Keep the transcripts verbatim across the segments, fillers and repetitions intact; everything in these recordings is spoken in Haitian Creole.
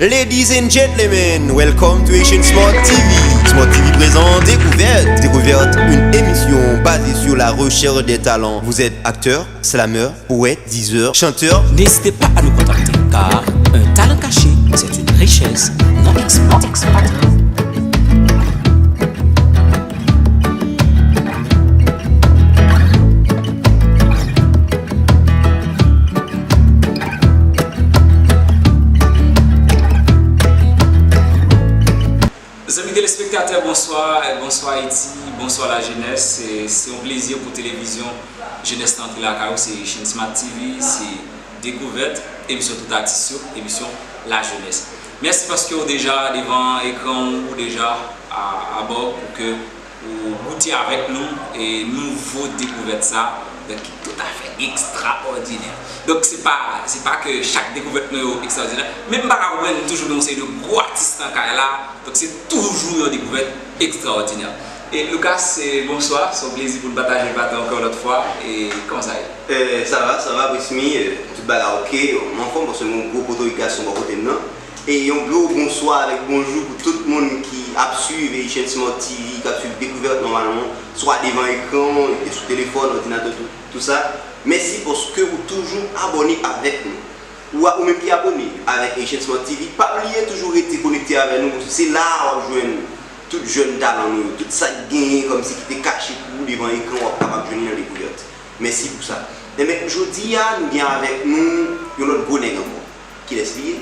Ladies and gentlemen, welcome to Haitian Smart T V. Smart T V présente Découverte. Découverte, une émission basée sur la recherche des talents. Vous êtes acteur, slameur, poète, diseur, chanteur. N'hésitez pas à nous contacter, car un talent caché, c'est une richesse non exploitée. Zanmi telespektatè, bonswa, bonswa Ayiti, bonswa lajenès. Se, se yon plezi pou televizyon Jenès la antre lakay ou, se Haitian Smart T V, se Dekouvèt, emisyon tout atis yo, emisyon lajenès. Mèsi paske w deja devan ekran ou, ou deja a, abò pou ke ou goute avèk nou e nouvo dekouvèt sa, donk, ki toutafè ekstraòdinè. Donk, se pa, se pa ke chak dekouvèt nou yo ekstraòdinè, men m pa ka konprann, nou toujou gen yon seri de gwo atis nan kay la, donk, se toujou yon dekouvèt ekstraòdinè. E Lucas, eh, bonswa, se yon plezi pou n pataje plato ankò yon lòt fwa. E kòman sa ye? Eh, sa va, sa va, Prismy, eh, tout bagay oke, m anfòm paske m gen yon gwo potorik gason bò kote m nan. E yon gwo bonswa avèk bonjou pou tout moun ki ap swiv Haitian Smart T V, k ap swiv Dekouvèt nòmalman, swa devan ekran, sou telefòn, òdinatè, tout, tout sa. Mèsi paske ou toujou abòne avèk nou. Ou a, ou menm ki abòne avèk Haitian Smart T V, pa bliye toujou rete konekte avè nou, paske se la a w ap jwenn tout jèn talan nou yo, tout sa k genyen kòmsi ki te kache pou ou devan ekran, w ap kapab jwenn li nan Dekouvèt. Mèsi pou sa. Enben, jodi a, nou gen avèk nou yon lòt gwo nèg ankò. Kilès li ye?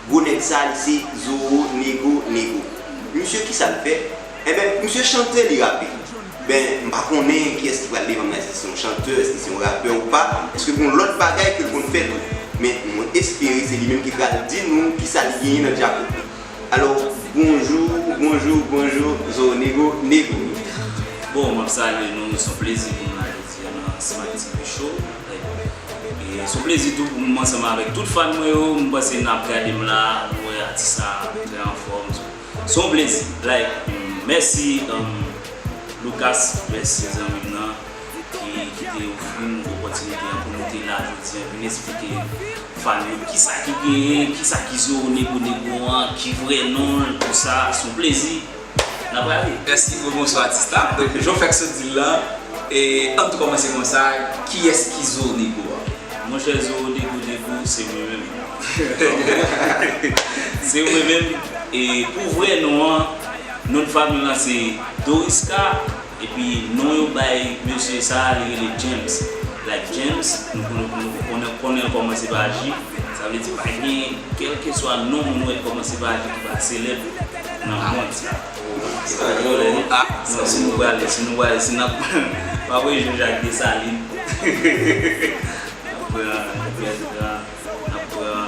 Gwo nèg sa, li se Zoro Nego Nego. Misye, kisa l fè? Enben, misye chante, li rape. Ben, m pa konnen kiyès ki pral devan m la, èske se yon chantè, èske se yon rapè ou pa, èske gen yon lòt bagay ke l konn fè tou. Men, mwen espere se li menm ki pral di nou kisa li genyen nan djakout li. Alò, bonjou, bonjou, bonjou, Zoro Nego Nego. Bon, m ap salye nou, se yon plezi pou m la jodi a nan Smart T V Show. E se yon plezi tou pou m ansanm avèk tout fan mwen yo. M panse n ap gade m la, nou wè atis la trè anfòm. Se yon plezi. Like, mèsi, um, Lucas, mèsi zanmi m nan, ki, ki te ofri m opòtinite an pou nou te la jodi a, vin eksplike fan yo kisa ki genyen, kisa ki Zoro Nego Nego an, ki vrè non l, tout sa. Se yon plezi. N ap rale. Mèsi pou bonswa atis la. Donk, jan w fèk sot di l lan, e, ann tou kòmanse konsa, kiyès ki Zoro Nego a? Monchè, Zoro Nego Nego, se mwen menm. Se mwen menm. E pou vrè non an, non fanmi lan se Doriska, epi non yo bay mesye sa a, li rele James. Like James, nou konnen, nou konnen, konnen l kòmanse pa J. Sa vle di pa gen, kèlkeswa non moun ou wè ki kòmanse pa J ki pa selèb nan mond sa. Ah, non, si nou prale, si nou prale, si n ap, pa voye Jean Jacques Dessalines. N ap pran Bertrand, n ap pran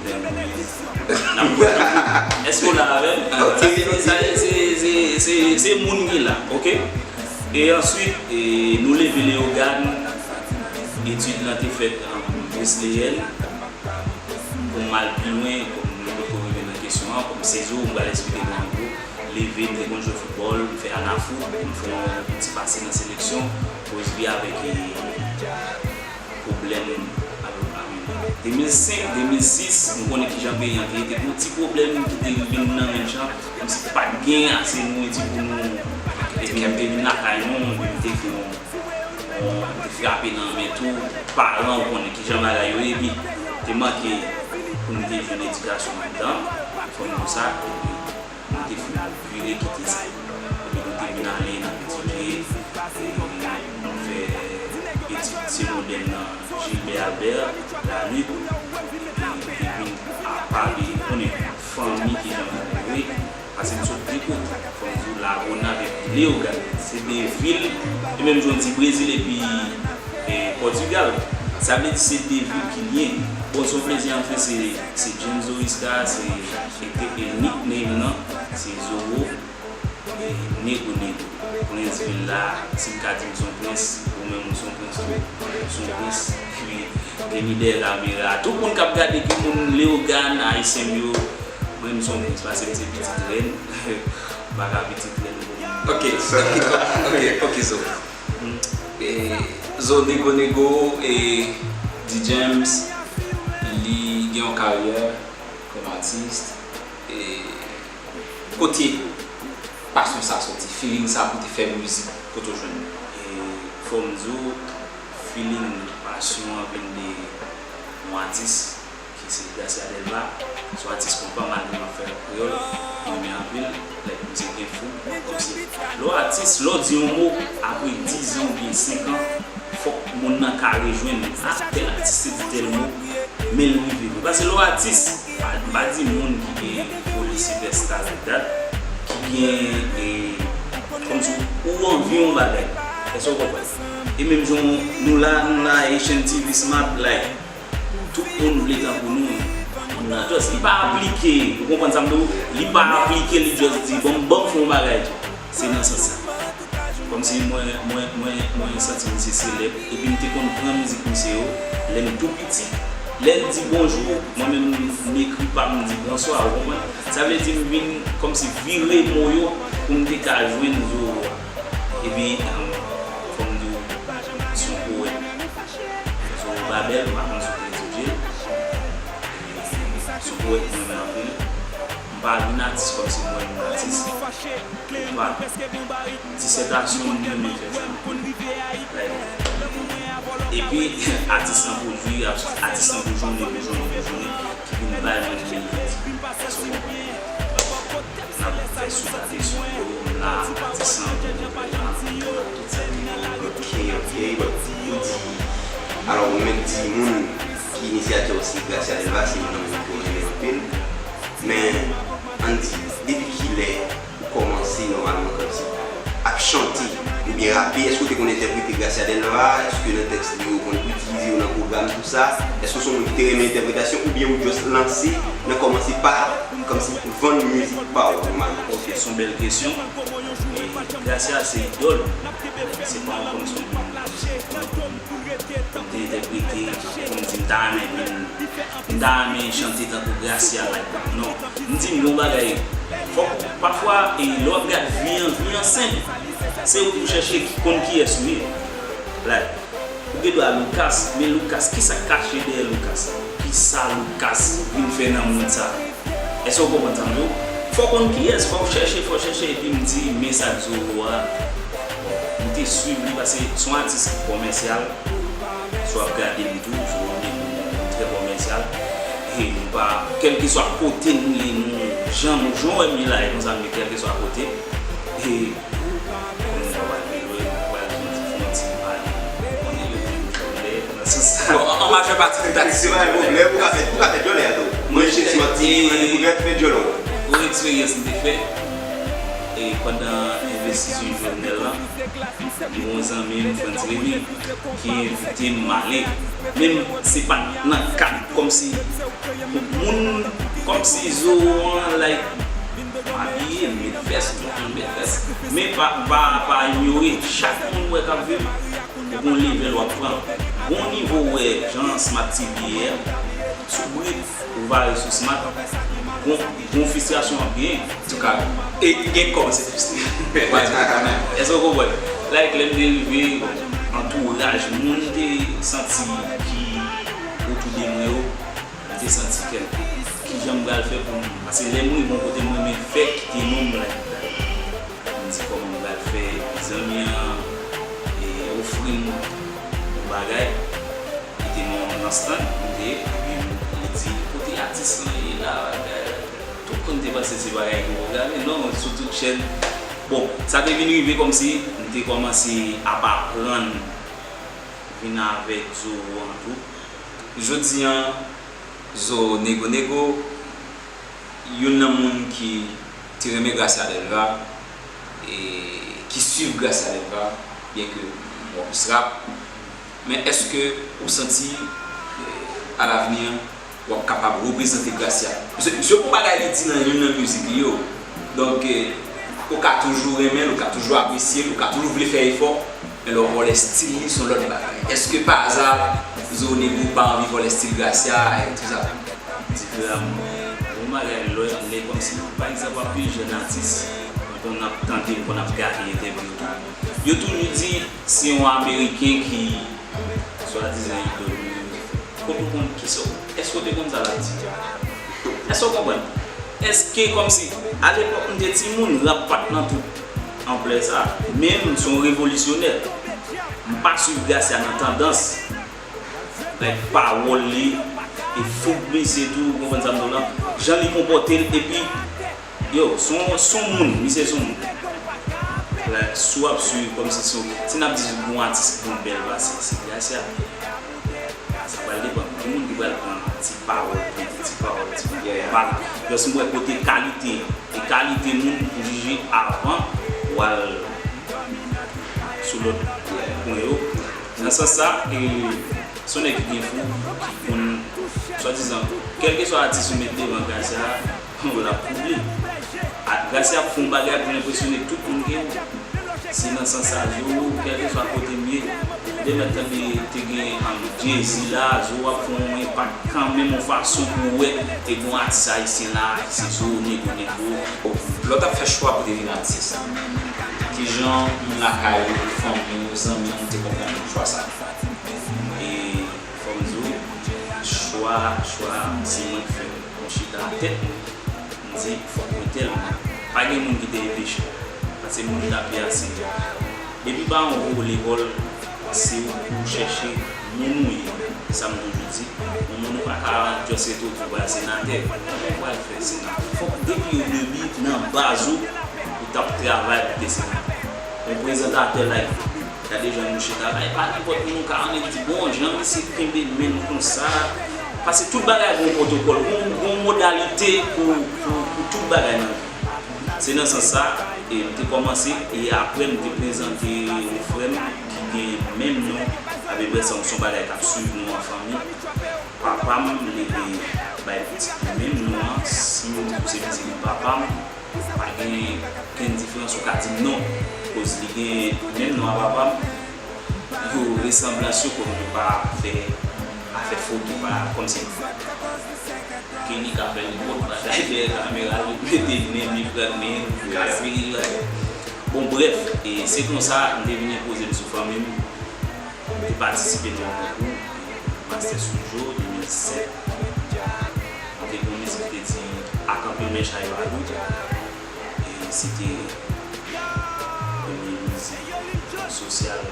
Jovenel Moïse. N ap pran. Èske w la avè m? Ok, sa se, ok. Sa se, se, se, se, se moun ki la, oke? E answit, e, nou leve Leyogàn, etid lan te fèt an Wesleyèn. Pou m al pi lwen, kòm nou potko rive nan kesyon an, kòm se Zo, m pral eksplike nou an gwo. Leve, m te konn jwe foutbòl, m fè anafout, m fè yon ti pase nan seleksyon, koz li avèk, e, pwoblèm avèk, avèk de mil senk, de mil sis, nou konnen kijan peyi an te ye, te gen yon ti pwoblèm ki te rive nou nan menm jan, kòmsi pa t gen ase nouriti pou nou, epi nou te vin lakay nou, epi nou te fè yon, yon, te frape nan men tou, paran ou konnen kijan bagay yo ye, epi te manke pou nou te jwenn edikasyon anndan, fò n di sa, epi nou te fin vire kite sa. Epi nou te vin ale, n ap etidye, e, nou fè etid segondè nan Gilbert Albert, Lalude, e nou te vin apa, e nou konnen fanmi kijan bagay yo ye, paske m sot de kote, fò m di w, Lagonav epi Leyogàn, se de vil, e menm jan w di Brezil epi, e, Pòtigal, sa vle di se de vil ki lye. Bon, se yon plezi anfen, se, se James Doriska, se, se nickname nan, se Zoro. E, Nego Nego, prens vil la, si m ka di m se yon prens, ou menm ou se yon prens tou, ou se yon prens ki vini dèyè kamera. Tout moun k ap gade ki moun Leyogàn, ayisyen m yo, mwen m se yon prens, paske m se pitit rèn, m pa ka pitit rèn pou mwen. Ok, ok, ok, ok, Zo. E, Zo Nego Nego, e, Dee James, li gen yon karyè kòm atis. E kote pasyon sa soti, feeling sa pou te fè mizik, kote w jwenn li? E fò m di w, feeling, pasyon an vin de yon atis ki se Gracia Delva. Se yon atis konpa, malgre m ap fè rap kreyòl, m renmen anpil. Lè misye gen fou, kòmsi lè w atis, lè w di yon mo, apre diz an oubyen senk an, fòk moun nan ka rejwenn li. A, tèl atis te di tèl mo, men l rive vre. Paske lè w atis, pa, m pa di moun ki gen foli sipèsta like that, ki gen, e, kòmsi ou anvi yon bagay. Èske w konprann? E menm jan nou la, nou la, Haitian T V Smart, like, tout moun vle tankou nou. Moun nan just, li pa aplike, ou konprann sa m di w? Li pa aplike, li just di, "Bon, ban m fè yon bagay tou." Se nan sans sa. Kòmsi mwen, mwen, mwen, mwen santi misye selèb, epi m te konn pran mizik misye yo, lè m tou piti. Lè l di bonjou, mwen menm, m ekri pa m, m di bonswa, ou konprann? Sa vle di m vin kòmsi vire mo yo pou m te ka jwenn zo a. Epi, um, fò m di w, se yon powèt. Zorobabèl, m pa konn si w te etidye l. Se yon powèt mwen renmen anpil. M pa vin atis kòmsi mwen vin atis. M pa. Disètasyon m renmen fè sa. Like, epi, atis lan pwodui, atis lan boujonnen, boujonnen, boujonnen, ki vin bay mwen kredi. N ap fè sou gade son yo, m la, atis lan tou, m la, tout sa ki gen. Ok, ok, bon, ou di, alò, ou mèt di moun ki inisyatè w se Gracia Delva, se youn nan moun ke w renmen anpil. Men, ann di, depi kilè ou kòmanse nòmalman kòmsi ap chante oubyen rape? Èske w te konn entèprete Gracia Delva? Èske nan tèks li yo ou konn itilize yo nan pwogram, tou sa? Èske w se yon moun ki te renmen entèpretasyon oubyen ou just lanse nan kòmanse pa kòmsi vann mizik pa w nòmalman? Ok, se yon bèl kesyon. E Gracia se idòl. Se pa yon kòmsi yon moun m te entèprete, pou m di m ta renmen vin, m ta renmen chante tankou Gracia, like, non. M di m gon bagay, fòk, pafwa, e lè w ap gad vi an, vi an senp. Se ou pou chèche ki konn kiyès ou ye. Like, ou gen dwa Lucas, men Lucas, kisa k kache dèyè Lucas? Kisa Lucas vin fè nan mond sa? Èske w konprann sa m di w? Fò w konn kiyès, fò w chèche, fò w chèche, epi m di, men sa k Zoro a. M te swiv li, paske se yon atis ki kòmèsyal. Si w ap gade li tou, Zoro de trè kòmèsyal. E nou pa, kèlkeswa kote nou ye, nou, jan nou, jan w wè m ye la, e konsa m ye, kèlkeswa kote. E Bon, nou pral vin lwen, nou pral vin fè yon ti pale. Konnen yo vin koulè, nan sans sa. Bon, an, an majè pati de taksi. Se pa yon pwoblèm, ou ka fè, ou ka fè djòlè a tou. Mwen, Chelsea Martini, mwen dekouvèt, fè djòlè w. Yon eksperyans m te fè, e pandan envestisyon Jovenel lan, gen yon zanmi m, Frantz Rémy, ki envite m ale. Men m, se pa t nan kad kòmsi moun, kòmsi Zoro an, like, m abiye, m met vès, m met vès. Men pa, pa, pa inyore. Chak moun wè k ap viv, ou gon level w ap pran. Gon nivo w wè, jan Smart T V ye a, sou brit, ou vare sou Smart, gon, gon fristrasyon ap genyen. Antouka, e gen kòb se frustre. Èske w konprann? Like, lè m te rive, antouraj moun te santi ki otou de mwen yo, m te santi kèk, kijan m pral fè pou m, paske lè m rive yon kote m renmen fè kite non m like that. M di kòman m pral fè, zanmi an, e, ofri m yon bagay, kite non nan stand, m te, epi li di, kote atis lan ye la, bagay, tout moun te panse se bagay ki pwograme, non, sou tout chèn. Bon, sa te vin rive kòmsi m te kòmanse ap aprann vin avèk Zoro an tou. Jodi an, Zo Nego Nego, youn nan moun ki te renmen Gracia Delva, e ki swiv Gracia Delva, byenke m wè w plis rap, men èske ou santi, e, alavni an, w ap kapab reprezante Gracia? Paske se yon bagay li di nan youn nan mizik li yo. Donk, e, ou ka toujou renmen l, ou ka toujou apresye l, ou ka toujou vle fè efò, men lè w vòlè stil li, se yon lòt bagay. Èske pa aza Zo Nego pa anvi vòlè stil Gracia e tou sa? Diferaman, bon bagay, lè, lè kòmsi, pa egzanp, anpil jèn atis, m konn ap tande, m konn ap gade entèvyou yo tou. Yo toujou di, se yon Ameriken ki swadizan idòl yo. Kote w konn kisa w? Èske w te konn sa l ap di? Èske w konprann? Èske kòmsi, alepòk m te timoun, rap pa t nan tout anplè sa. Men m se yon revolisyonè. M pa swiv Gracia nan tandans. Like, pawòl li, e fouk misye tou, ou konprann sa m di w lan? Jan li konpòte l, epi, yo, se yon, se yon moun, misye se yon moun. Like, si w ap swiv kòmsi se yon, si n ap di yon atis ki gen yon bèl pase, se Gracia. Sa pral depann. Gen moun ki pral pran ti pawòl, pran ti pawòl, ti pawòl. Yeah, yeah. But, just m wè kote kalite, e kalite moun pou jije avan w al sou lòt pwen yo. Nan sans sa, e, se yon nèg ki gen fou, ki konn, swadizan, kèlkeswa atis ou met devan Gracia, l ap koule. A, Gracia ap fè yon bagay pou l enpresyone tout moun gen yo. Se nan sans sa, Zo, kèlkeswa kote m ye, m te mèt tande te gen, um, Jay-Z la, Zo ap fè yon enpak kanmenm yon fason pou w wè, te gen yon atis ayisyen la, se Zo, nego, nego. Lè w t ap fè chwa pou te vin atis, kijan moun lakay ou, fanmi w, zanmi w te konprann chwa sa? E fò m di w, chwa, chwa, se mwen k fè l. Mwen chita atè, m di, fòk mwen tèl moun. Pa gen moun ki te enpeche m. Paske moun t ap ye ase. Depi pa yon gwo lekòl, se ou pou chèche moun ou ye. Se sa m toujou di. Yon moun ou pa ka just rete otou pral senatè. Ou pral fè senatè. Fòk depi o debi, nan baz ou, ou t ap travay pou te senatè. Yon prezantatè like, gade jan nou chita la. E pa nenpòt moun ou ka annik di, bon, jan misye kenbe men l konsa. Paske tout bagay gon pwotokòl, gon, gon modalite pou, pou, pou tout bagay nan vi. Se nan sans sa, e m te kòmanse, e apre m te prezante yon frè m ki gen menm non, apeprè se yon bagay k ap swiv nou an fanmi. Papa m leve bay pitit li menm non an, si m se pitit li papa m, pa gen okenn diferans ou ka di m non, koz li gen menm non a papa m. Yo, resanblans yo kòm yo pa fè afè foto, pa kòmsi Kenny ka fè nenpòt bagay dèyè kamera, li mete men, li pran men, li kase, li bagay. Bon, brèf, e se konsa m te vin enpoze m sou fanmi m. M te patisipe nan yon konkou, Master Studio de mil sèt. M te gen yon mizik ki te di, ak anpil men chay pa lou. E se te premye mizik sosyal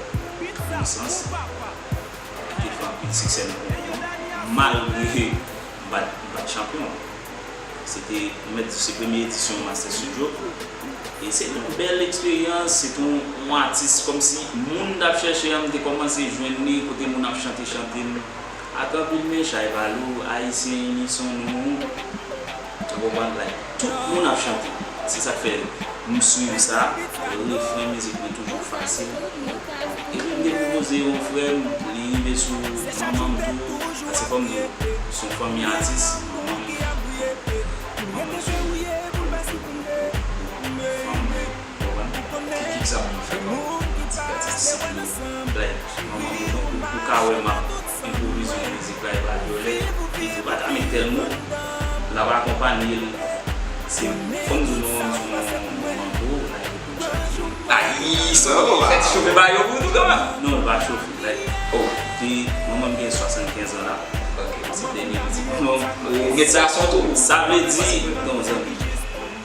nan sans. Li te fè anpil siksè nan konkou an. Malgre m pa t, m pa t chanpyon. Se te, m mèt di, se premye edisyon Master Studio. E se te yon bèl eksperyans, se te yon, yon atis kòmsi moun t ap chèche an, m te kòmanse jwenn li, kote moun ap chante, chante m. Ak anpil men chay pa lou, Ayisyen ini son nou. Ou konprann, like, tout moun ap chante. Se sa k fè m swiv sa, refren mizik mwen toujou fasil. Epi m te pwopoze yon frè m, li rive sou manman m tou, paske fò m di w, se yon fanmi atis, manman m, manman m se yon fanm, ou konprann? Ki, ki sa moun fè kòm ti gratitid? Like, manman m, ou, ou ka wè m ap enpwovize yon mizik la, e pa vyolè. Li di, ou pa ta met tèl mo, l ap akonpanye l. Se, fò m di w, manman m se yon manbo, like, Ayi, sa w fèt chofe ba yo pou nou kanmenm. Non, l pa chofe. Like, oh, te, manman m gen swasannkenz an la. Ok. Se dènye pitit manman m. Ou gen gason tou? Sa vle di, gen yon zanmi.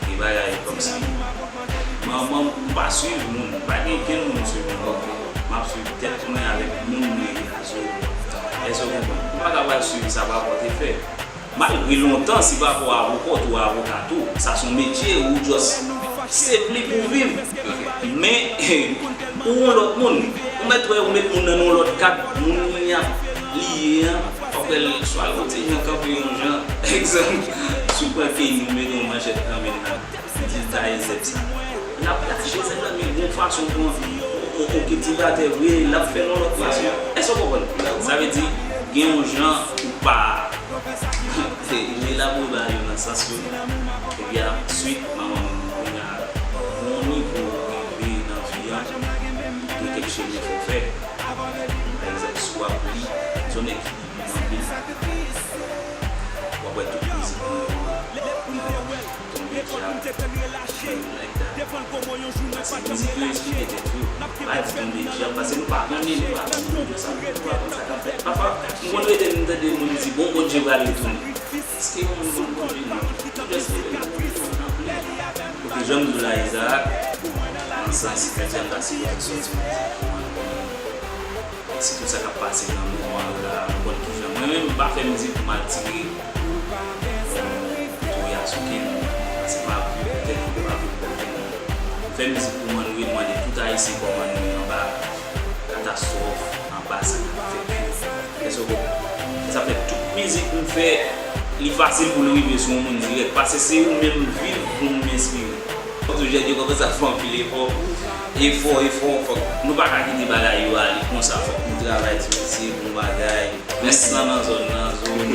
E bagay kòmsi. Manman m, m pa swiv moun. Pa gen okenn moun m swiv. Ok. M ap swiv tèt mwen avèk moun mwen ye a, so. Èske w konprann? M pa ka pral swiv sa pa pòt efè. Malgre lontan, si pa fè w avoka, w te avoka tou. Sa se yon metye, ou just save li pou w viv. Men, ou yon lòt moun. Ou mèt wè, ou met moun nan yon lòt kad, moun li ap, li ye an, w ap wè l swa l yon ti jan kanpe yon jan. Egzanp, si w pran Kenny, ou mete yon manchèt nan men l la. Di l taye zèb sa. L ap lache zèb la, men gon fason pou yon, yon, yon kiltivatè vre, l ap fè l yon lòt fason. Èske w konprann? Sa vle di, gen yon jan ou pa, se, m elabore bagay yo nan sans yo. Epi answit, manman m, kounye a, gon nivo rive nan vi a, gen kèk chemen fò w fè. Pa egzanp, si w ap li, se yon nèg ki li anpil. W ap wè tout mizik mwen yo tonbe dja. Like that. Paske mizik yo esplike tèt yo. Pa di tande djab, paske nou pa konnen, nou pa konnen jan sa, nou pa konn sa k ap fèt. Pafwa, m konn rete, m tande moun di, "Bon, Bondye pral retounen." Èske yon moun konn Bondye? Non. Tout lè se Bondye nan plen. Kote jan m di w la, Isaac, nan sans, Bondye an ta sipoze soti nan moman an. Sitou sa k ap pase nan moman yo la, nou konn kijan. Mwen menm, m pa fè mizik pou m al tire, euh, touya sou kenn, paske m ap viv poutèt m, m ap viv pou kenn. M fè mizik pou mwen, nou mande tout Ayisyen kòman nou ye anba katastwòf, anba sa k ap fèt yo. Èske w konprann? Se sa fè tout mizik m fè, li fasil pou l rive sou yon moun dirèk, paske se ou menm viv pou m enspire. Toujou di yo konsa fè anpil efò. Efò, efò, fòk nou pa ka kite bagay yo ale konsa. Fòk nou travay ti mesye, bon bagay. Mèsi. Nan, nan zòn nan, zòn nan.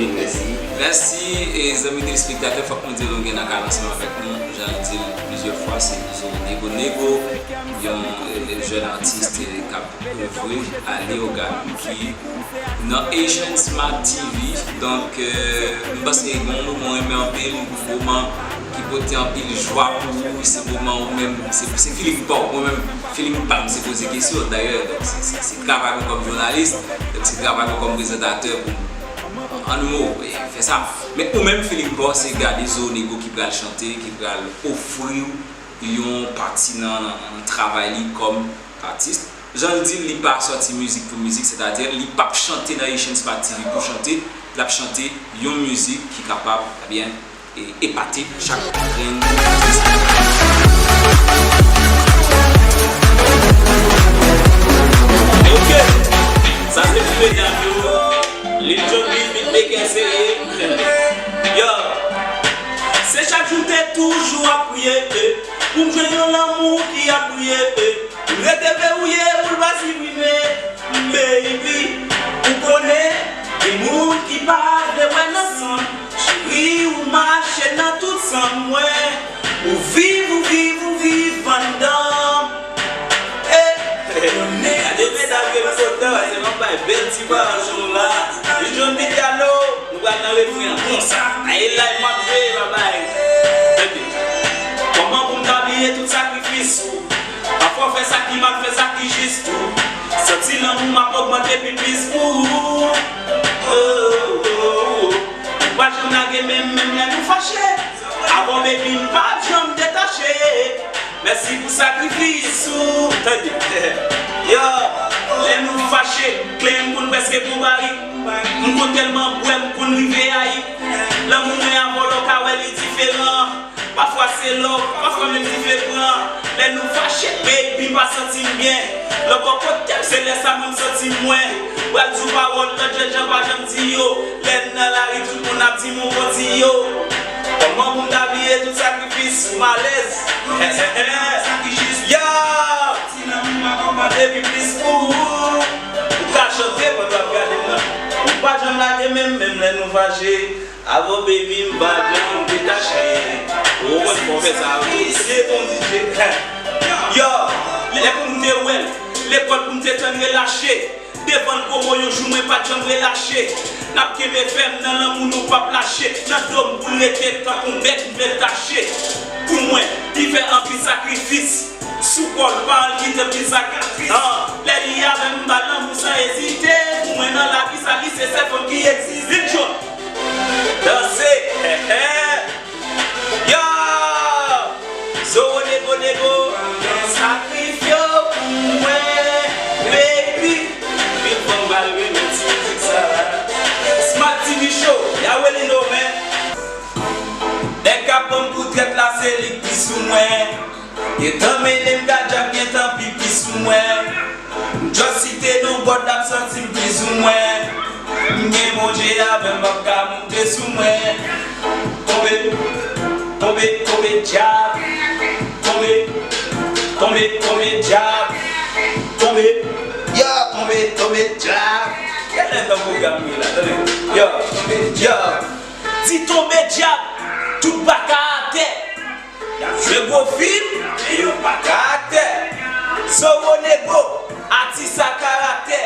Mèsi, e, zanmi telespektatè, fòk nou di nou gen nan kay la ansanm avèk nou, jan l di l plizyè fwa, se Zo Nego Nego, yon, e, e, jèn atis, e, k ap evre a Leyogàn ki nan Haitian Smart T V. Donk, euh, m panse gen yon moman w renmen anpil, yon moman ki pote anpil jwa pou ou, se moman ou menm, se, se feeling pa w. Mwen menm, feeling pa m se poze kesyon, dayè, donk, se, se, se travay mwen kòm jounalis, donk, se travay mwen kòm prezantatè pou, an mo, e, fè sa. Men ou menm, feeling pa w, se gade Zo Nego ki pral chante, ki pral ofri w yon pati nan, nan, nan travay li kòm atis. Jan l di l, li pa sòti mizik pou mizik, sètadi li p ap chante nan Haitian Smart T V pou chante, l ap chante yon mizik ki kapab, ebyen, e, epate chak grenn atis. Ok, sa se ti medam yo. Lil Jon Beat, beatmaker serye. Yo, se chak jou te toujou ap priye, eh, pou m jwenn yon lanmou ki ap briye, eh. M rete verrouillé pou l pa siprime. Baby, ou konnen, gen moun ki pa vle wè n ansanm. Cheri, ou mache nan tout san mwen. Ou viv, ou viv, ou viv anndan m. Eh, gade medam yo kontan, se nan bay bèl ti pawòl sou la. Li jwenn bit galo, nou pral nan refren an konsa. Ay, la, m ap jwe, babay. Tande. Kòman pou m ta bliye tout sakrifis ou? Pafwa w fè sa ki mal, fè sa ki jis tou. Santi lanmou m ap ogmante pi plis pou ou. Oh, oh, oh. Ou pa janm lage men m, menm lè nou fache. Avè w, baby, m pa janm detache. Mèsi pou sakrifis ou. Tande. Yo, lè nou fache, kle m konn prèske pou barik. M konn tèlman bwè, m konn rive ayi. Lanmou mwen avè w, lè w ka wè li diferan. Pafwa se love, pafwa menm dife pran. Lè nou fache, baby, m pa santi m byen. Lè w bò kote m, se lè sa mwen m santi m mwen. Pral di w pawòl, lòt jènjan pa janm di yo. Lè n nan lari, tout moun ap di m ou kondi yo. Kòman pou m ta bliye tout sakrifis, m alèz. Yo! Ti lanmou m ap ogmante pi plis pou ou. Ou ka chante pandan w ap gade m nan. Ou pa janm lage men m, menm lè nou fache. Avè w, baby, m pa janm detache. Ou konn fò fè sa, wi. Se bon D J. Yo, lè pou m te wè l, lekòl pou m te tann relache. Devan l pwomo yon jou mwen pa t janm relache. N ap kenbe fèm nan lanmou nou p ap lache. Nan do m pou l rete tankou bèt m vle l tache. Pou mwen, li fè anpil sakrifis. Sou kò l pa ann kite anpil sakatris. Lè li avè m, m ba l lanmou san ezite. Pou mwen nan lavi sa, li se sèl fanm ki egziste. Lil Jon. Danse. Yo! Zo Nego Nego, sakrifye w pou mwen, baby. Anpil fanm pral renmen ti mizik sa la. Smart T V Show, Yawelino, man. Nèg k ap pran m pou trèt la, se li k pi sou mwen. Gentan mennen m ka djab, gentan pipi sou mwen. M just site non God la, m santi m plizoumwen. M gen Bondye avè m, m p ap ka moute sou mwen. Tonbe, tonbe, tonbe djab. Tonbe, tonbe, tonbe djab. Tonbe, yo, tonbe, tonbe djab. Gade nan pwogram yo la, tande. Yo, yo. Di tonbe djab, tout baka atè. Y ap jwe gwo fim, men yo pa ka aktè. Zo Nego, atis a karaktè.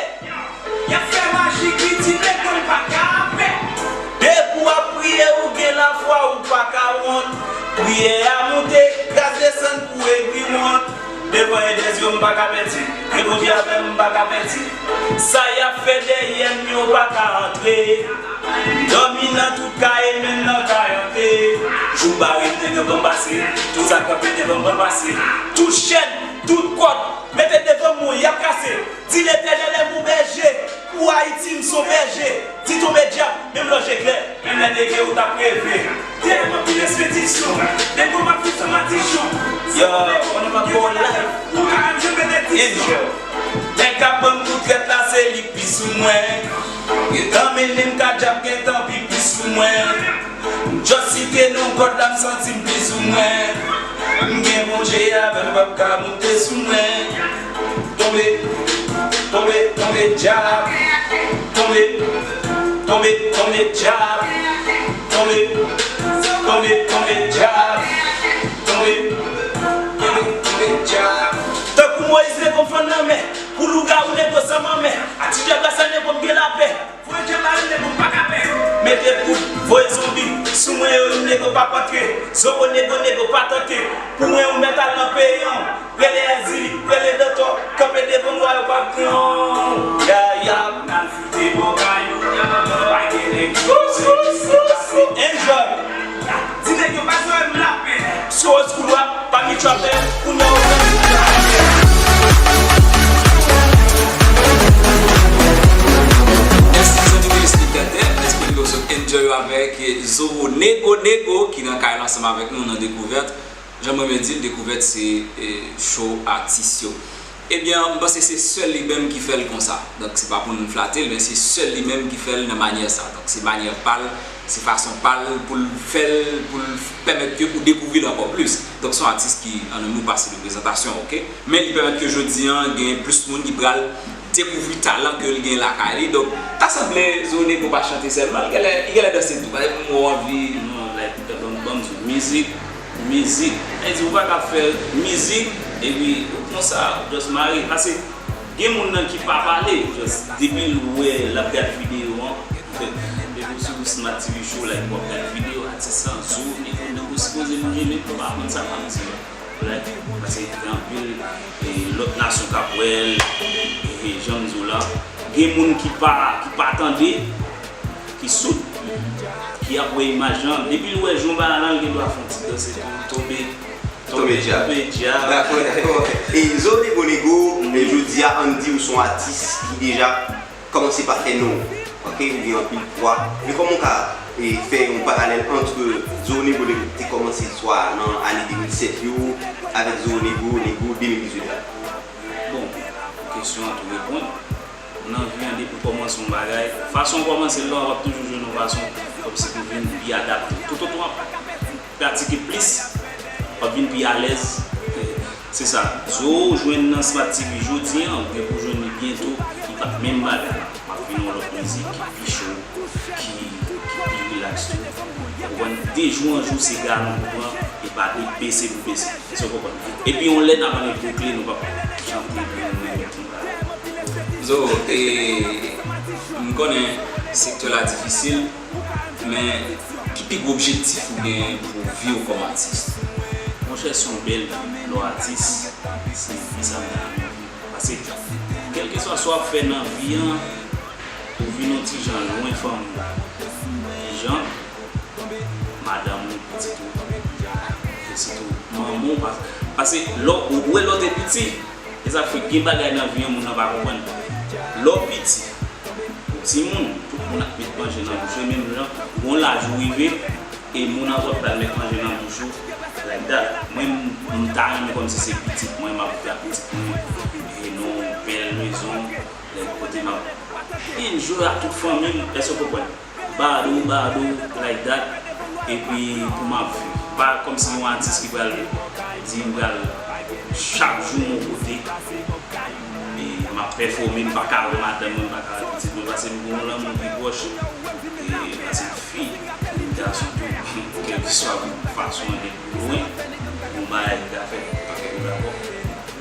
Y ap fè maji ki di Nego l pa ka pè. Depi w ap priye, ou gen lafwa, ou pa ka wont. Priyè a moute, gras M pa ka pèdi, men Bondye avè m, m pa ka pèdi. Sa y ap fè dèyè m yo pa ka antre. Dòmi nan tout kay, menm nan kay ante. Jou bare m, nèg yo ban m pase. Tout sa k kanpe devan m ban m pase. Tout chèn, tout kòd, mete devan m, y ap kase. Di Letènèl è mon bèje. Pou Ayiti, m s on bèje. Di tonbe dyab, menm lòj eklè, menm lè nèg yo t ap reve. Dèyè m ap vin espedisyon, nèg yo m ap vin fè madichon. Yo, on est encore live. Ou ka menm jwenn benediksyon. Enjoy. Nèg k ap ban m kou trèt la, se li k pi sou mwen. Gentan mennen m ka dyab, gentan pipi sou mwen. M just site non God la, m santi m pi sou mwen. M gen Bondye avè m, p ap ka moute sou mwen. Tonbe, tonbe, tonbe dyab. Tonbe, tonbe, tonbe dyab. Tonbe, tonbe, tonbe dyab. Tonbe, tonbe, tonbe dyab. Tankou Moyiz, nèg yo fann nan men. Pou lougawou, nèg yo san manmè. Atitid brasa, nèg yo m gen lapè. Voye djab la, nèg yo pa ka pè. Mete poud, voye zonbi sou mwen yo, nèg yo p ap antre. Zòbo nèg yo, nèg yo pa tante. Pou mwen, ou mèt al nan peyi an. Rele Èzili, rele Dantò, kanpe devan mwa yo p ap pran. Ya, ya. N al foute bò kay ou, pa gen nèg ki pouse. Enjoy. Di nèg yo pa jwe m lapè. Sou old school rap, pa mi trapè, kounye a ou pran. Mèsi zanmi telespektatè, espere ke w sot enjoy yo avèk Zo Nego Nego ki nan kay la ansanm avèk nou nan Dekouvèt. Jan m renmen di l, Dekouvèt se, eh, show atis yo. Ebyen, m panse se sèl li menm ki fè l konsa. Donk, se pa pou n flate l, men se sèl li menm ki fè l nan manyè sa. Donk, se manyè pa l, se fason pa l pou l fè l, pou l pèmèt ke ou dekouvri l ankò plis. Donk, se yon atis ki, an nou pase de prezantasyon, oke? Men li pèmèt ke jodi a, gen plis moun ki pral dekouvri talan ke l gen lakay li. Donk, ta sanble Zo Nego pa chante sèlman, li genlè, li genlè danse tou. Paske m wè w anvi, non, like, ban m, ban m sou mizik. Mizik. Sa vle di ou pa ka fè mizik epi ou konsa, ou just mare. Paske gen moun nan ki pa pale, just depi l wè l ap gad videyo an, depi w sou Smart T V Show, like, w ap gad videyo atis lan, Zo Nego Nego sipoze bouje, men ou pa konn sa k ap di. Like, paske gen anpil, e, lòt nasyon k ap wè l, e, jan m di w la. Gen moun ki pa, ki pa tande, ki soud, ki ap wè imaj lan. Depi l wè jan w bay la, l gen dwa fè yon ti danse tou, tonbe, tonbe, tonbe djab. Dakò, dakò. E Zo Nego Nego, e jodi a, ann di w se yon atis ki deja kòmanse pa fè non, oke, ou gen anpil pwa. Men kòman w ka, e, fè yon paralèl ant Zo Nego Nego ki te kòmanse swa nan ane de mil sèt yo avèk Zo Nego Nego de mil dizuit la? Bon, kesyon an tou reponn. Nan vi an, depi w kòmanse yon bagay, fason w kòmanse l lan, w ap toujou jwenn yon fason kòmsi pou vin pi adapte. Toutotan w ap pratike plis, w ap vin pi alèz. Se sa. Zo w jwenn nan Smart T V jodi a, ou gen pou jwenn li byento, li p ap menm bagay la. L ap vin yon lòt mizik ki pi cho, ki, ki pi rilaks tou. Ou konprann? De jou an jou, se galon pou pran, e pa de bese pou bese. Èske w konprann? Epi yon lè n ap annik boukle, nou p ap chante pou nou menm. Zo, e, m konnen sektè la difisil, men ki pi gwo objektif ou gen pou vi w kòm atis? Monchè, se yon bèl vi. Lè w atis, se vi sa m ta renmen viv. Paske, kèlkeswa sa w ap fè nan vi an, ou vin yon ti jan lwen fanmi w. Kijan? Madanm ou, pitit ou, e sitou manman w, pa-, paske lè w, ou wè lè w te piti, e sa fè gen bagay nan vi an moun nan pa konprann. Lè w piti, ou timoun, tout moun ap met manje nan bouch ou, e menm jan, gon laj ou rive, e moun an tou ap pral met manje nan bouch ou, like that. Mwen, m, m ta renmen kòmsi se pitit mwen, m ap viv ak pitit mwen, e nan yon bèl mezon, like, kote m ap enjoy ak tout fanmi m, èske w konprann? Badou, badou, like that. Epi pou m ap viv. Pa kòmsi yon atis ki pral di m pral chak jou m yon kote. E m ap pèfòme, m pa ka wè madanm mwen, m pa ka wè pitit mwen, paske m gen yon lanmou pi pwòch. E paske fi, gason tou, kèlkeswa fason an, depi lwen, yon bagay ki ka fèt, pa fèt, nou dakò.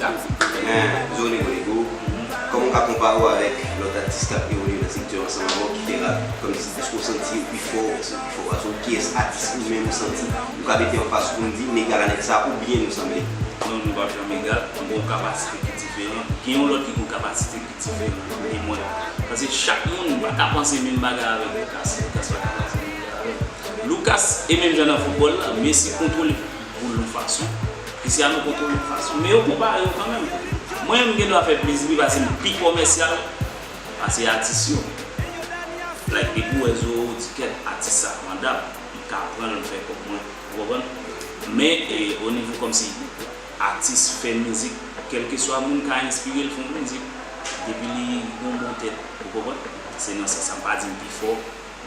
Dakò. Men, Zo Nego Nego, kòman w ka konpare w avèk lòt atis k ap evolye nan sektè ansanm avè w ki fè rap, kòmsi èske w santi yo pi fò, èske yo pi fò pase w, kiyès atis ou menm ou santi ou ka mete anfas pou n di n egal a nèg sa oubyen nou sanble? Non, nou p ap janm egal, m gen yon kapasite ki diferan, gen yon lòt ki gen yon kapasite ki diferan de mwen. Paske chak moun pa ka panse menm bagay avèk Lucas. Lucas pa ka panse menm bagay avè m. Lucas e menm jan nan foutbòl la, Messi kontwole boul yon fason, Cristiano kontwole yon fason, men yo konpare yo kanmenm. Mwen, m gen dwa fè plis bri paske m pi kòmèsyal pase atis yo. Like, depi w wè Zo di kèt atis sa vandab, m ka pran l, m fè kòb mwen, ou konprann? Men, e, o nivo kòmsi atis fè mizik, kèlkeswa moun ka enspire l fè yon mizik, depi li gen yon bon tèt, ou konprann? Se nan sans sa, m pa di m pi fò,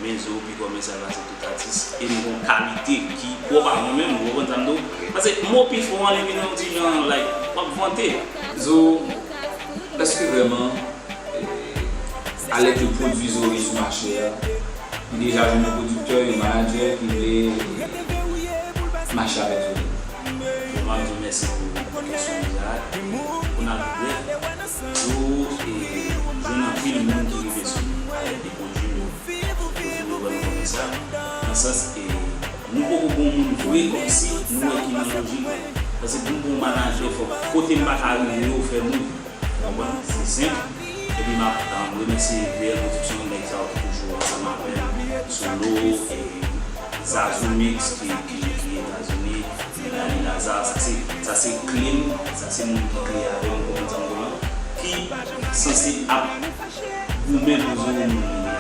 men Zo pi kòmèsyal pase tout atis, e m gen yon kalite ki pwòp a mwen menm, ou konprann sa m di w? Paske mo pi fò an, li vin yon ti jan, like, w ap vante. Zo, èske vrèman, eh, alè ke pwodui Zo ye sou mache a, li deja jwenn yon pwodiktè, yon manadjè ki vle mache avèk Zo? Bon, m ap di w mèsi pou kesyon ou a. Pou n al pi lwen, Zo, eh, jwenn anpil moun ki rive sou li avèk de pwodui yo. Toujou wè m konn sa. Nan sans, e, nou poko gon moun vre kòmsi nou wè ki nan lojik. Paske pou m gon manajè, fòk kote m pa ka rive yo fè m rive. Ou konprann? Se senp. Epi m ap, um, remèsye V L Production, nèg sa yo ki toujou ansanm avè m. Solo, e, Zazou Mix ki, ki, ki Etazini, Dani Lazare, sa se, sa se kle m, sa se moun ki kle avè m, ou konprann sa m di w lan, ki sanse ap goumen pou Zo moun li ye.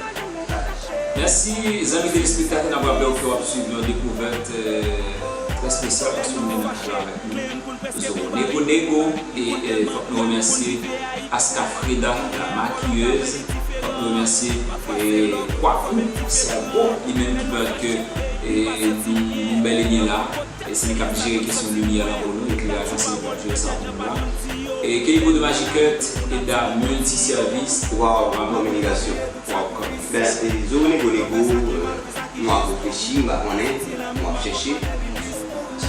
Mèsi, zanmi telespektatè, n ap raple w ke w ap swiv yon dekouvèt, eh, trè espesyal paske nou gen nan avèk nou Zo Nego Nego, e, e, fòk nou remèsye Aska Freda, la maquilleuse, fòk nou remèsye, e, Kwakou Sèbo, li menm ki pèmèt ke, e, nou, nou bèl e byen la. E se li k ap jere kesyon limyè lan pou nou, ekleraj lan se li k ap jere sa pou nou la. E Kenibo de Magic Cut, Eda Multiservice. Waw, waw, kominikasyon. Waw, kominikasyon. Ben, e, Zo Nego Nego, e, nou ap reflechi, m pa konnen, nou ap chèche.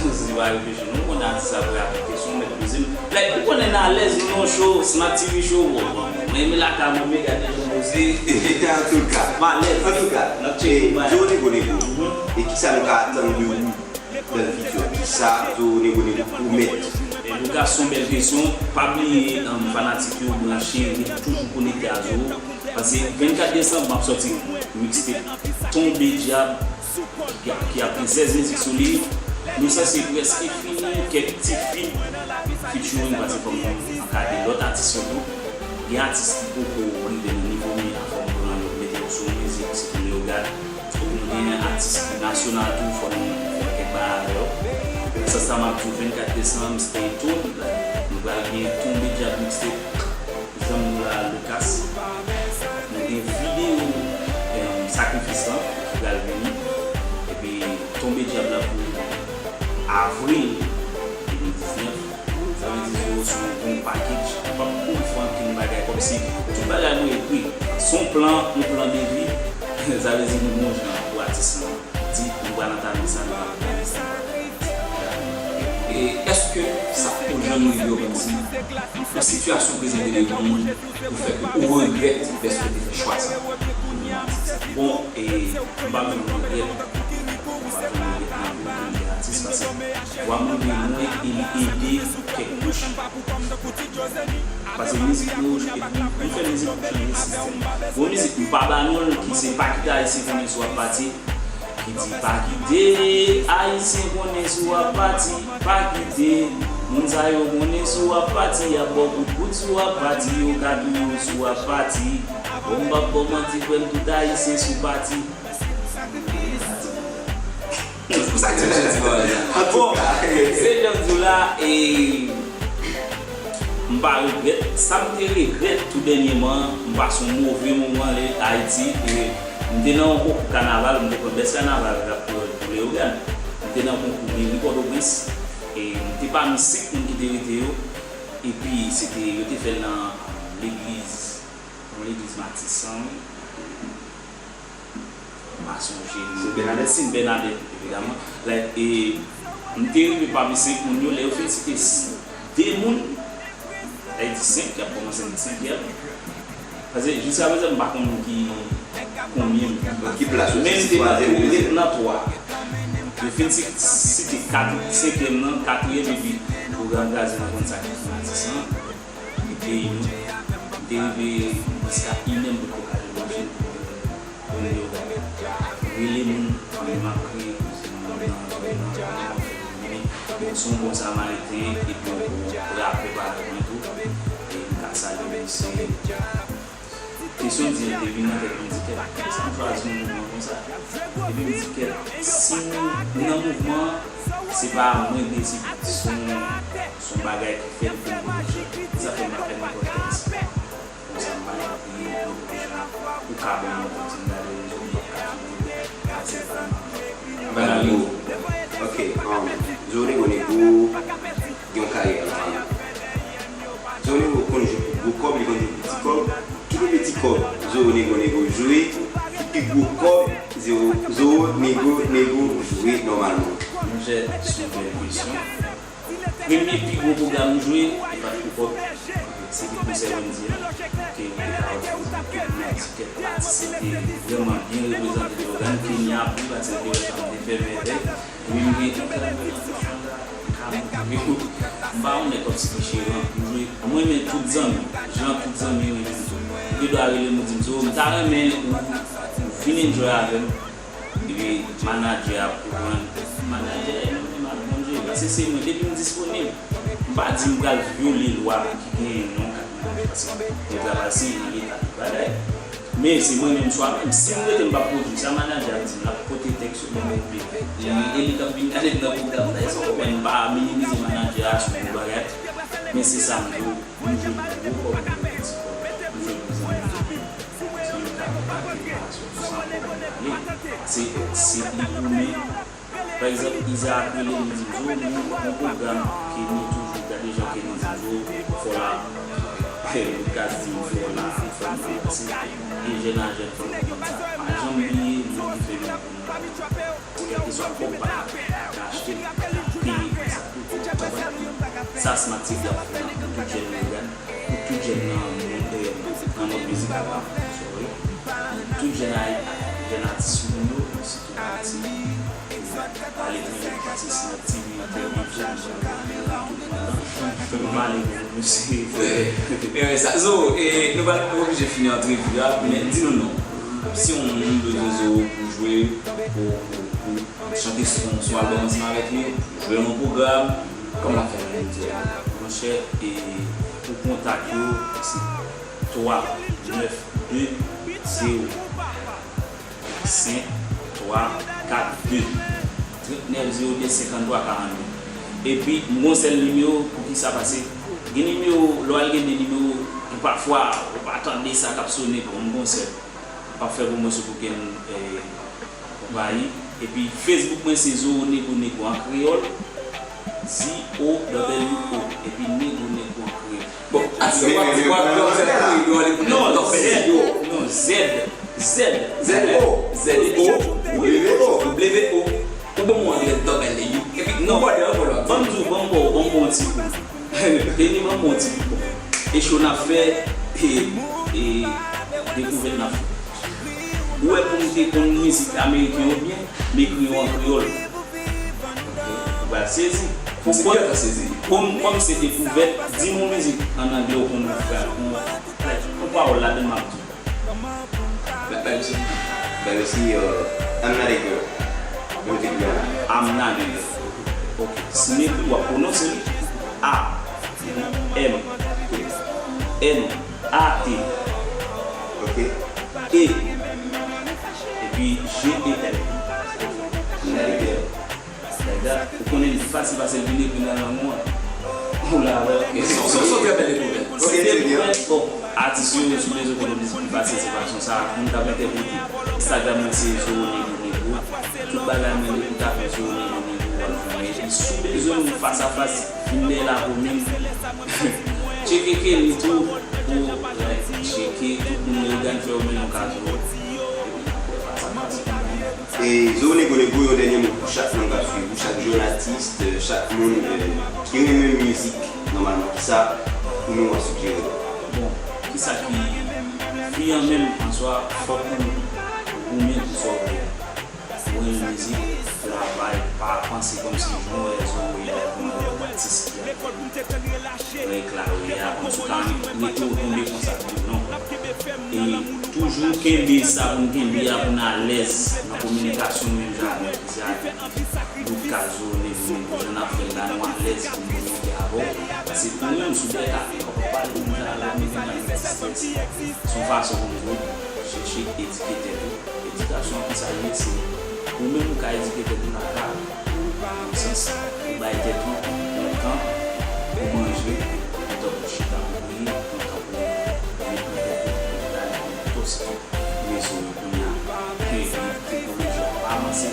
Si w pa reflechi, nou konnen atis la pou aplike sou mèt poze m. Like, ou konnen n alèz, nou nan show, Smart T V show, bon, bon, mwen renmen lakay mwen, men gade jan poze. Antouka, m alèz. Antouka, n ap tcheke bagay. Zo Nego Nego, e kisa nou ka atann de ou? Bèl fiti, kisa Zo Nego Nego pwomèt? E Lucas, se yon bèl kesyon. Pa bliye, um, fanatik yo branche, ret toujou konekte a Zo. Paske vennkat desanm, m ap sòti mixtape Tonbe Dyab, ki, ki ap gen sèz mizik sou li. Nou sanse prèske fini, kèk ti feat, featuring, paske fò m ankadre lòt atis yo tou. Gen atis ki poko rive nan nivo m ye a, fò m pran yo, mete yo sou mizik, sitou Leogane. Epi nou gen atis ki nasyonal tou, fò nou fè kèk bagay avè yo. Nan sans sa, m ap di w vennkat desanm, stay tuned. Nou pral gen Tonbe Dyab mixtape, zanmi nou la, Lucas. Nou gen videyo, em, Sakrifis lan ki pral vini. Epi Tonbe Dyab la pou avril de mil diznèf. Sa vle di Zo se yon bon package. Ou p ap pou fè ankenn bagay kòmsi tout bagay nou ekri. Se yon plan, yon plan de vi. Sa vle di nou gon jan pou atis lan di nou pral antame sa, nou pral antame sa, nou pral antame sa. E èske sa poko janm rive w kòmsi yon sitiyasyon prezante devan w pou fè ke ou regrèt dèske w te fè chwa sa? Bon, e m pa menm regrèt. M pa janm regrèt nan vi m pou m te atis, paske vwa mwen gen lwen e li ede kèk kouch. Paske mizik nou, epi nou fè mizik pou chanje sistèm. Gon mizik m pa ba non l ki se Pa kite Ayisyen konnen si w ap pati, ki di: pa kite Ayisyen konnen si w ap pati, pa kite moun sa yo konnen si w ap pati, y ap ba w kout kout si w ap pati, yo ka touye w si w ap pati. Bon, m p ap ba w manti, frè m, tout Ayisyen sou pati. Se pou sa ke m chwazi bagay la. Bon, se jan m di w la, e, m pa regrèt. Sa m te regrèt tou dènyèman, m pase yon move moman Ayiti, e m te nan yon konkou kanaval, m te pran best kanaval rap kreyòl pou Leyogàn. M te nan konkou meri Pòtoprens, e m te pami senk moun ki te rete yo, epi se te, yo te fè l nan, e, legliz, yon legliz matisan, wi. M pa sonje non. Sent Bènadèt? Sent Bènadèt, evidaman. Like, e, m te rive pami senk moun yo, lè yo fin site s-, de moun, sa vle di senk, y ap kòmanse nan senkyèm. Paske jiskaprezan, m pa konn ki konbyen m. Nan ki plas ou te sitwaze? Men m te nan twazyèm, tou, m ret nan twa. Yo fin si-, site kat-, senkyèm nan, katriyèm, epi pwogram kraze nan konn sa ki fanatis lan. peyi nou. M te rive jiska inè m potko ka jwenn machin pou m rele moun, m ap kriye, nan, nan, nan, nan, bon, se yon bon Samariten, epi yon bon rapè parèy mwen tou. E m ka salye misye. Kesyon di m te vin nan tèt m, m di kèt, poukisa m chwazi yon mouvman konsa? Epi m di kèt, si m nan mouvman an, se pa mwen ki deside, se yon, se yon bagay ki fè m vin konsa. Se sa fè m pa fè nenpòt tèks. Konsa m pa nan kriye, ou ka ban m yon tèks, m gade rezo, m p ap ka fini. Ase pa m. Banal mo. Ok, um, Zo Nego Nego gen yon karyè nòmal. Zo Nego konn jwe pou gwo kòb, li konn jwe pou ti kòb. Kite piti kòb Zo Nego Nego jwe, ki pi gwo kòb Zo, Zo Nego Nego jwe nòmalman. Monchè, se yon bèl kesyon. Premye pi gwo pwogram m jwe, e pa t pou kòb. Se te konsè Wendy an, ke m te ka ofri pou tout moun, ti kèt atis te vrèman byen reprezante Jòdàn. Kenya ap viv ak sèl te wè sa m te fè mèvèy. Epi m gen yon kè nan men nan fè chanda, m ka montre yo. M pa yon nèg kòmsi ki cheran pou jwe. Mwen renmen tout zanmi, jan tout zanmi renmen m tou. Ou gen dwa rele m ou di m, Zo, m ta renmen ou, ou vin enjoy avè m. Epi manadjè a konprann. Manadjè a li menm li mal konn jwe. Paske se mwen, depi m disponib, m pa di m pral vyole lwa ki genyen non kat manadjè, paske kontra pa siyen nan leta tout bagay. Men se mwen menm swa menm. Si m rete m p ap pwodui, sa manadjè a di m, l ap pote tèks yo ban mwen, epi e li k ap vin gade m nan pwogram nan. Èske w konprann? M pa minimize manadjè a sou yon bagay, men se sa m di w. M jwe pou gwo kòb, m jwe pou ti kòb, m jwe pou zanmi. Si yo ka kontakte m, pa sou san kòb, m ale. Se, se li pou mwen. Pa egzanp, Izaak rele m, li di m, Zo, nou, yon pwogram Kenny toujou, gade jan Kenny di m, Zo, fò la, Lucas di m, fò la, fò la, paske e jèn a jèn, fò nou konn sa. Pa janm bliye moun ki fè nou. Kèlkeswa kòb pa ka achte, peye pou sa tou. Sa Smart T V ap fè la pou tout jèn Leyogàn, pou tout jèn nan mond, eh, nan mond mizikal la, sorry. Tout jèn ay-, jèn atis nou yo, sitou Ayiti, aletranje, paske Smart T V, entèvyou, tout kontan. Fè m pale pou mesye. Renmen sa. Zo, e, nou pa oblije fini antrevi a, men di nou non. Si yon moun bezwen Zo pou jwe, pou, pou, pou chante sou, sou album ansanm avèk li, jwe nan pwogram, kòman l ap fè jwenn Zo? Monchè, e pou kontak yo, se twa nèf de zewo senk twa kat de, trant nèf zewo de senkanntwa karannde. Epi, m gon sèl nimewo, poukisa? Paske gen nimewo, lè w al gen de nimewo, pafwa, ou pa tande sa k ap sone, bon, m gon sèl. M p ap fè pwomosyon pou kenn, eh, konpayi. Epi Facebook mwen se Zo Nego Nego an kreyòl, Z O W O, epi Nego Nego an kreyòl. Bon, atis yo pa, yo pa, yo pa, yo pa, yo pa, non, Z, non, Z, Z, Z O, Z O, W O, W O. Ou ban mwen anglè W, epi non, ban m di w, ban m ba w, ban m ba w ti kou. Kenny ban m yon ti kou. E cho n ap fè, e, e dekouvèt n ap fè. Ou wè pou m te konn mizik ameriken yo byen, m ekri yo an kreyòl. Ou pral sezi. Pou, pou, pou m, kòm se dekouvèt, di m yon mizik an anglè ou konn frè, yon, yon pawòl ladan m ap di w. Ba, ba misye. Ba misye, euh, I'm not a girl. Mwen te di a. I'm not a girl. Ok. Si m ekri w ap pwononse li. A. M. N. A. T. Ok. E. Epi G. E. L. I'm not a girl. Nèg la, ou konnen li fasil pase l vin ekri nan lang ou an. Ou la wè, ok. Se, se, se yon trè bèl dekouvèt. Ok, trè byen. Bon, atis yo, si w bezwen konnen mizik pi fasil, se pa sou sa, moun k ap entèprete. Instagram mwen se Zo Nego Nego. Tout bagay mwen, depi w tape Zo Nego Nego, w ap jwenn mwen. Epi si w bezwen m fas a fas, vin dèyè Lakomin. Tcheke Kenny tou, pou, eh, tcheke tout moun Leyogàn fè yo mennen yon kazo. Epi n ap fè fas a fas. E Zo Nego Nego, yon dènye mo pou chak moun k ap swiv ou, chak jèn atis, chak moun, eh, ki renmen mizik, nòmalman, kisa pou nou w ap sijere? Bon, kisa ki, fi an menm, an swa, fòk ou, ou goumen pou sa w vle a. Mwen yon mizik, travay, pa panse kòmsi jan w wè Zoe a, kòman yon atis ki ap yon ekla yo ye a, kòmsi w ka rete w tonbe konsa, non. E toujou kenbe sa pou n kenbe a, pou n alèz nan kominikasyon menm jan avèk Dout Kazo, Nevin, jan n ap fè l la, nou alèz pou n kominike avè w. Paske ou menm, sou bèk a, w ap pale menm jan avè w, menm jan avè w. Se yon fason pou nou chèche edike tèt ou. Edikasyon, kisa l ye? Se ou menm ou ka edike tèt ou lakay ou. Nan sans, ou bay tèt ou yon tan pou manje, yon tan pou chita pou priye, yon tan pou met nan tèt ou, pou gade pou tost rezo yo kounye a. Ke teknoloji a avanse,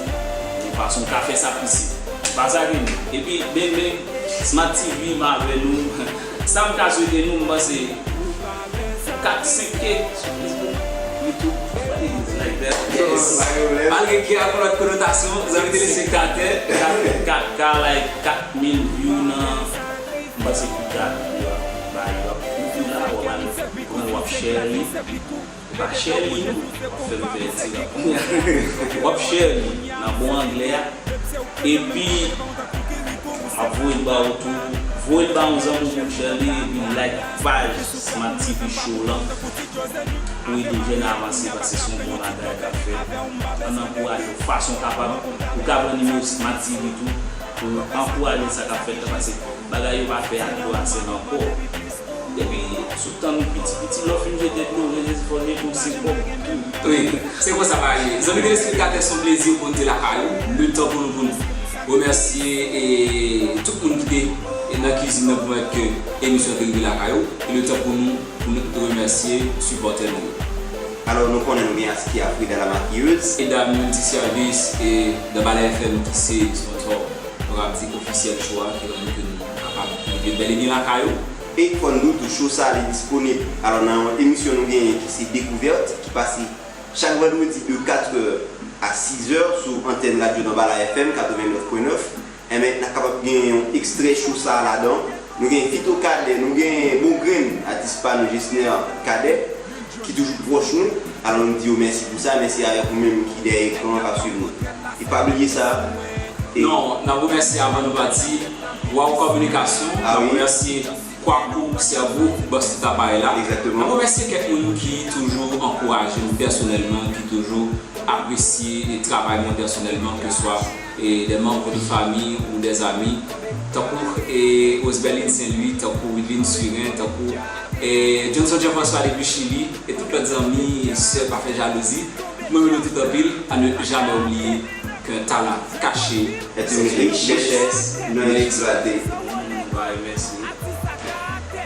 yon fason w ka fè sa plis. Se pa sa ke nou. Epi, beng, beng, Smart T V, m avè nou. Sa m ka swete nou, m panse, kat, senk K sou Facebook, YouTube, what it is like that. Yes. Malgre K a gon lòt konotasyon, zanmi telespektatè. Kat, kat K, like, kat mil view nan, m panse ki kat view a, ba yo ap, ou la, w ap al pran, w ap share li. Ou pa share li, non. W ap fè m fè ti rap. W ap share li nan bon anglè a. Epi, m ap voye l ba ou tou. Voye l ba yon zanmi w pou l share li. Epi, like paj Smart T V Show lan. Pou ede jèn avanse, paske se yon bon bagay k ap fèt. Ann ankouraje w fason w kapab. Ou ka pran nimewo Smart T V tou. Pou ankouraje sa k ap fèt la, paske bagay yo pa fè ak do a sèl ankò. Epi, sou tan nou piti piti, lè w fin jete dlo, rete fò jete yon senk kòb tou. Wi, se konsa bagay ye. Zanmi telespektatè, se yon plezi pou n te lakay ou. Le tan pou nou, pou nou remèsye, e, tout moun ki te, e, nan kizin nan pou mèt ke emisyon te rive lakay ou. E le tan pou nou, pou nou remèsye sipòtè nou yo. Alò, nou konnen nou gen Askia Frida la maquilleuse. Medam yo di sèvis, e, nan Bala F M ki se sponsò, nou ka di ofisyèl show a, ki rann ke nou kapab rive bèl e byen lakay ou. E fò n di w tou, show sa a, li disponib. Alò, nan yon emisyon nou genyen ki se Dekouvèt, ki pase chak vandredi de katrè a sizè sou antèn radyo nan Bala F M katrevennnèf pwen nèf. Enben, n ap kapab gen yon ekstrè show sa a ladan. Nou gen Vito Cadet, nou gen Bon Grenn, atis pa nou, Jesner Cadet, ki toujou pwòch nou. Alò, nou di yo mèsi pou sa, mèsi avèk ou menm ki dèyè ekran an k ap swiv nou. E pa bliye sa. E non, n ap remèsye avan nou pati, Wow Kominikasyon, n ap remèsye Kwakou Sèvo, bòs tout aparèy la. Egzakteman. N ap remèsye kèk moun ki toujou ankouraje m pèsonèlman, ki toujou apresye travay mwen pèsonèlman, ke swa, e, de manm de fanmi ou de zanmi, tankou, e, Rosebelline Saint Louis, tankou Wideline Surin, tankou, e, Johnson Jean François depi Chili, e tout lòt zanmi, sè pa fè jalouzi. Mwen renmen nou tout anpil, à ne jamais oublier qu'un talent caché est une richesse non exploitée. Bay, mèsi.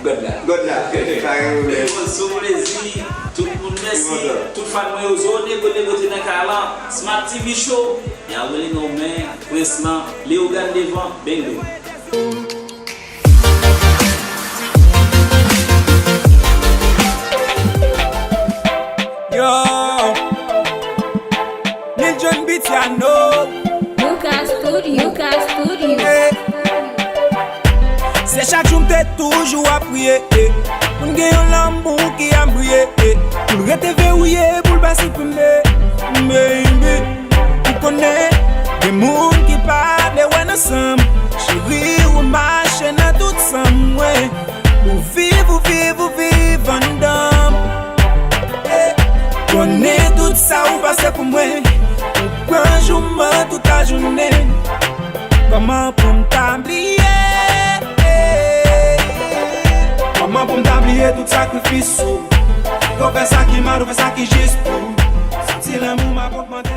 God la. God la. Kare ou menm. Bon, sou plezi, tout moun mèsi. Tout fan mwen yo, Zo Nego Nego te nan kay lan. Smart T V Show, y a rele non men, Prens lan, Leogane devan, bang bang. Yo, Lil John Bitiano. Yuka Studio, Yuka Studio. Se chak jou m te toujou ap priye, eh, pou n gen yon lanmou ki ap briye, eh, pou l rete verrouillé, pou l pa siprime, baby. Ou konnen, gen moun ki pa vle wè n ansanm. Cheri, ou mache nan tout san mwen. Ou viv, ou viv, ou viv anndan m. Eh, konnen tout sa ou pase pou mwen. Ou pran jou m an tout lajounen. Kòman pou m ta bliye? Kòman pou m ta bliye tout sakrifis ou? Ou fè sa ki mal, ou fè sa ki jis pou. Santi lanmou m ap ogmante.